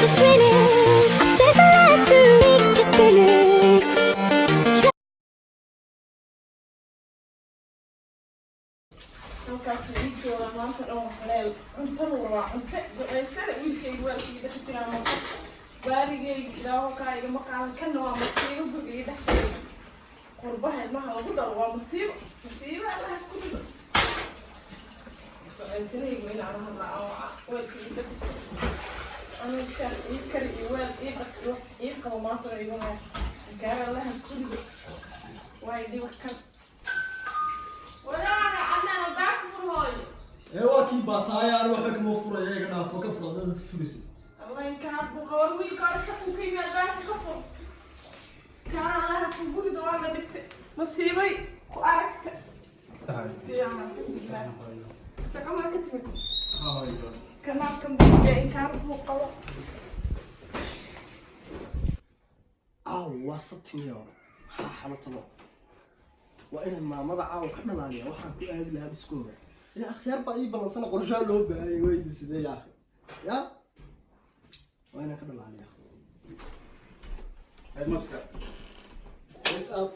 Just grinning. I spent the last 2 weeks just grinning. Halkaas ii jooga maanta dhan waxleel cuntada waa cunto duceysada wiilkayga waa isii dhex jiraa maanta baaligayga ilaaho kaa igama qaadan kana waa masiibo guriga ii dhex jiray qurbaha ilmaha lagu dhalo waa masiibo masiibo Allaha ku rido duceysanaygu inaan hadlaa weelka ii dhex jiro aniga shaan ii kari iyo weel ii dhaq iyo wax ii qabo maanta igama gaar Allaha ku rido waa idhi wax kan walaaga Cadnaan albaabka fur, hooyo. Ee, waa kii baasaaya aan waxba kama furaya, iga dhaafo, ka fura dad ka furisa. Allah inkaa buqa war wiilka hore shaquu ka yimi, albaabka ka fur kaa Allaha ku guriga waa la dhigtay masiibay ku aragta. Alxamdulilah, shaqa maa ka timid kanaabkan buuga inkaar buu qabo. Caaw waa sabtiniyo, maxaa xalo talo? Waa inaan maamada caawa ka dhalaaliya waxaan ku aadi lahaa dhiskooda ila akhyaar baa ii ballansana, qorshaa loo baahayay weydi sidee ya akhi ya waa inaan ka dhalaaliya. Maska. What's up?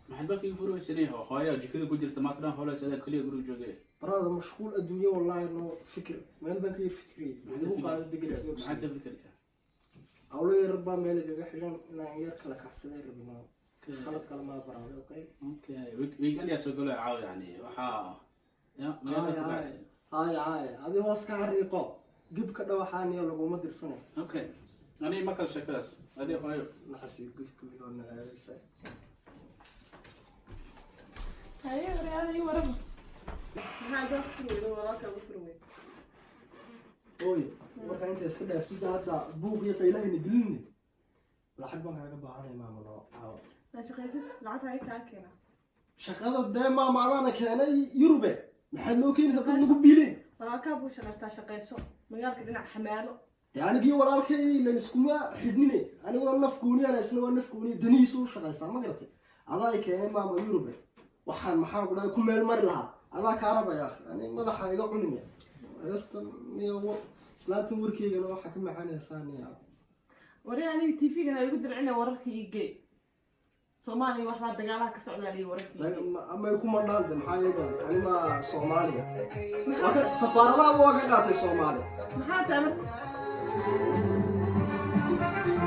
Maxaad balka iga furweysanay? Hooyo jikada ku jirta maatran hooleys adaa kaliya guriga joogay. Brother, mashquul adduunyo wallahi, no fikir meel baan ka yar fikirayay igu qaado degan. Maxaad ta fikirka? Hawlo yar baa meel igaga xidhan inaan yar kala kacsaday rabnaa, khalad kale maa baraada, okay? Okay, weekend yaa soo galay caaw, yani waxaa ya magaalada ku kacsan. Haya haya, adi hoos ka xariiqo gibka dhawaxaaniyo laguma dirsanay. Okay, ani ma kala sheekadaas adi hooyo. Naxasi gudka wiiloo naceebaysa. Haye waryaada, ii warama, maxaa albaabka furi weyda? Walaalkaa ugu furi weyda. Ooy, markaa inta iska dhaaftid hadda buuq iyo qaylahayna gelinne, lacag baan kaaga baahanay maama noo caawa. Maa shaqaysid? Lacagta ay kaa keenaa. Shaqada dee maama adaana keenay Yurube, maxaad noo keenaysaa dad nagu biileen? Walaalkaa buu shaqaystaa, shaqayso magaalka dhinac xamaalo. Dee anigii walaalkay ilan iskuma xidhnine, aniguna naf gooniyana isna waa naf gooniya, danihiisu u shaqaystaa, ma garatay? Adaa i keenay maama Yurube, waxaan maxaan ku dhahay ku meel mari lahaa adaa kaa rabaya akhi, ani madaxa iga cunine heesta niyo islaantan warkeygana waxaa ka macaanaysaa niya. Wari aniga TV-gan igu dircina, wararka ii gee. Soomaaliya waxbaa dagaalaha ka socdaa liyo, wararka ii gee. Amay ku madhaan de, maxaa iyaga ani ma Soomaaliya waa ka safaaradaha waa ka qaatay Soomaaliya. Maxaa tahay marka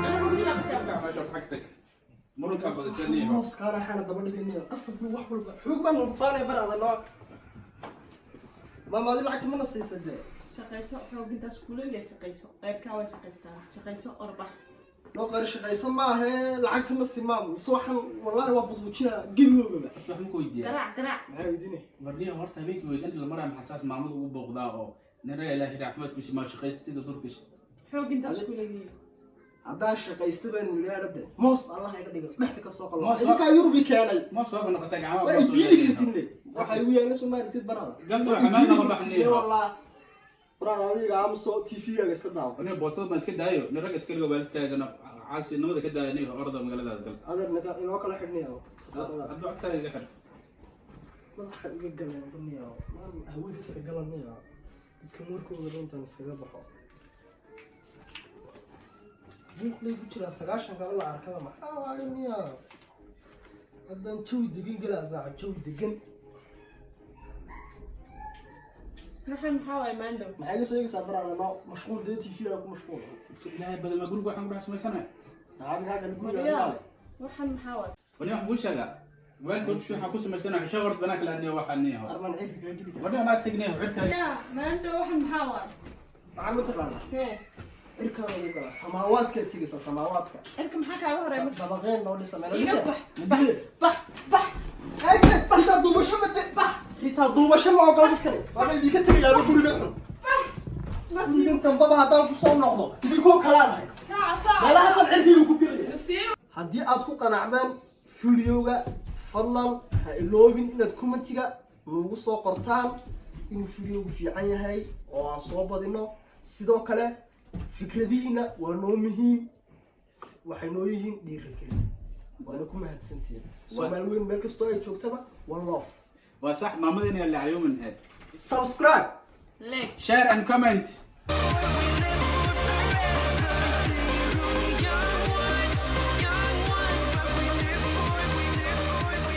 anigu guriga ka jaabta? Meesha xagtag muranka badisaniyo. Mooskaana xaana daba dhiganaya qasabku wax walba xoog baan nagu faanaya barada noo maama, adi lacagta mana siisa dee. Shaqayso, xoog intaas kuleeyahay, shaqayso, qaybkaa way shaqaystaa, shaqayso, orbax. Noo qari shaqaysa maahe, lacagta na si maam mise waxaan wallahi waa budwujina gebigoogaba. Horta wax ma ku weydiiyaa? Garaac, garaac. Maxaa weydiinay? Warniyo, horta habeenkii weekend la maraya maxaa saas maamada ugu booqdaa oo nin raga Ilaahay caafimaadkiisa maa shaqaysatida durkiisa? Xoog intaas kuleeyahay. Haddaan shaqaysta baan yidhi moos Allah iga dhigo dhexda ka soo qalo. Moos. Idinkaa Yurubi keenay. Ma soo noqotay gacmaha? Waa ibiili kartin le, waxay igu yaala soo maaratid barada. Gabdho Waa xamaal ibiili lama kartin baxniyo. le, wallah barada adiga aamuso TV-gaaga iska daawo. Warniyo, bootada baan iska daayo, nin rag iska dhigo, waalidkaagana caasinimada ka daaya, niyo orda magaaladaada gal. Adeer naga inoo kala xidhnaya safaarada. Hadda codkaaga iga xidh. Madaxa iga galeen baniya, maalin hawada iska galanaya dadka markooda intaan iskaga baxo buuqlay ku jiraa 90-ka la arkaba, maxaa waaye niya? Haddaan jawi degan gelaa saaxib, jawi degan. Maxaa waaye maandhow? Maxay iga soo eegaysaa baraada? Noo mashquul dee, TV-ga ku mashquul. Ilaahay badan ma guriga waxaan ku dhex samaysanaya. Lacag kaaga guriga. Waryaa. Male. Waxaan maxaa waaye? Warniyo, waxaan kuu sheegaa waalidka horta waxaan ku samaysanaya xisho horta banaanka laadniyo waxaa niyo. Armaan cirka kaa geli kara. Warniyo, anaa tegniyo cirka. Yaa maandhow, waxaan maxaa waaye? Maxaa ma taqaanaa? Hee. Cirkaa lagu galaa, samaawaadkaa tegaysaa, samaawaadka. Cirka maxaa kaaga horeey marka? Dabaqeen noo dhisa meel. Iga dhisa. bax. Bax. Bax, bax. Xitaa duubasho ma de, xitaa duubasho ma ogola dadkani, waaba idinka tegayaaba guriga xun. Masiibo. Gurigan dambaba haddaan kusoo noqdo idinkoo kalaanahay. Saaca, saaca. Meelahaasaan cirkayga ku gelaya. Masiibo. Haddii aad ku qanacdeen videoga, fadlan ha iloobin inaad commentiga noogu soo qortaan inuu videogu fiican yahay oo aan soo badino. Sidoo kale fikradihiina waa noo muhiim, waxay noo yihiin dhiirigelin, waana ku mahadsantihiin. Soomaali weyn meel kastoo ay joogtaba, one love. Waa sax, maamadeen yaa lacayuumin head. Subscribe. Like. Share and comment. We live